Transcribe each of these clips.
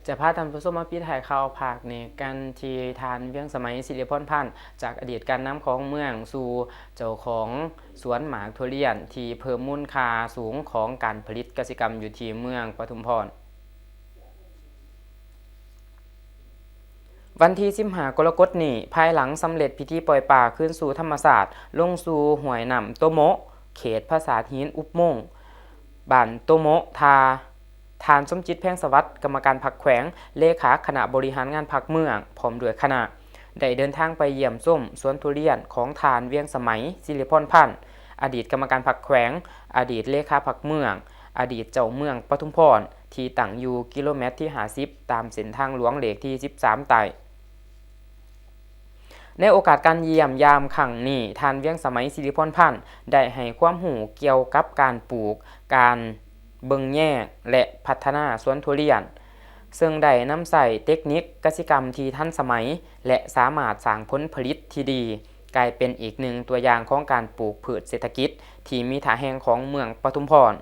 ຈະພາທ່ານຜູ້ຊົມມາປິດທ້າຍຂ່າວພາກນີ້ກັນທີ່ທ່ານ ວຽງສະໄໝ ສິລິພອນພັນ ຈາກອະດີດການນຳຂອງເມືອງ ສູ່ເຈົ້າຂອງສວນໝາກທຸລຽນ ທີ່ເພີ່ມມູນຄ່າສູງຂອງການຜະລິດກະສິກຳຢູ່ທີ່ເມືອງປະທຸມພອນ. ວັນທີສິບຫ້າ ກໍລະກົດນີ້, ພາຍຫຼັງສຳເລັດພິທີປ່ອຍປາຄືນສູ່ທຳມະຊາດ ລົງສູ່ຫ້ວຍນ້ຳໂຕໂມະ ເຂດຜາສາດຫີນອຸບໂມງ ບ້ານໂຕໂມະ ທ່າ ທ່ານ ສົມຈິດ ແພງສະຫວັດ ກຳມະການພັກແຂວງ, ເລຂາຄະນະບໍລິຫານງານພັກເມືອງ ພ້ອມດ້ວຍຄະນະ ໄດ້ເດີນທາງໄປຢ້ຽມຊົມສວນທຸລຽນຂອງທ່ານ ວຽງສະໄໝ ສິລິພອນພັນ ອະດີດກຳມະການພັກແຂວງ, ອະດີດເລຂາພັກເມືອງ, ອະດີດເຈົ້າເມືອງປະທຸມພອນ ທີ່ຕັ້ງຢູ່ກິໂລແມັດທີຫ້າສິບ ຕາມເສັ້ນທາງຫຼວງເລກທີສິບສາມໃຕ້. ໃນໂອກາດການຢ້ຽມຢາມຄັ້ງນີ້, ທ່ານ ວຽງສະໄໝ ສິລິພອນພັນ ໄດ້ໃຫ້ຄວາມຮູ້ກ່ຽວກັບການປູກ, ການເບິ່ງແຍງ ແລະ ພັດທະນາສວນທຸລຽນ, ເຊິ່ງໄດ້ນຳໃຊ້ເຕັກນິກກະສິກຳທີ່ທັນສະໄໝ ແລະ ສາມາດສ້າງຜົນຜະລິດທີ່ດີ, ກາຍເປັນອີກໜຶ່ງຕົວຢ່າງຂອງການປູກພືດເສດຖະກິດທີ່ມີທ່າແຮງຂອງເມືອງປະທຸມພອນ.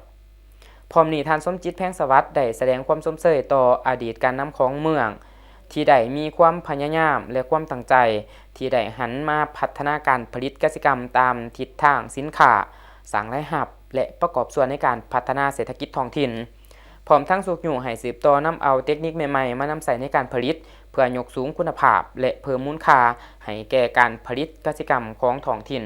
ພ້ອມນີ້, ທ່ານ ສົມຈິດ ແພງສະຫວັດ ໄດ້ສະແດງຄວາມຊົມເຊີຍຕໍ່ອະດີດການນຳຂອງເມືອງ ທີ່ໄດ້ມີຄວາມພະຍາຍາມ ແລະ ຄວາມຕັ້ງໃຈ ທີ່ໄດ້ຫັນມາພັດທະນາການຜະລິດກະສິກຳຕາມທິດທາງສິນຄ້າ, ສ້າງລາຍຮັບ ແລະ ປະກອບສ່ວນໃນການພັດທະນາເສດຖະກິດທ້ອງຖິ່ນ, ພ້ອມທັງຊຸກຍູ້ໃຫ້ສືບຕໍ່ນຳເອົາເຕັກນິກໃໝ່ໆມານຳໃຊ້ໃນການຜະລິດ ເພື່ອຍົກສູງຄຸນນະພາບ ແລະ ເພີ່ມມູນຄ່າໃຫ້ແກ່ການຜະລິດກະສິກຳຂອງທ້ອງຖິ່ນ.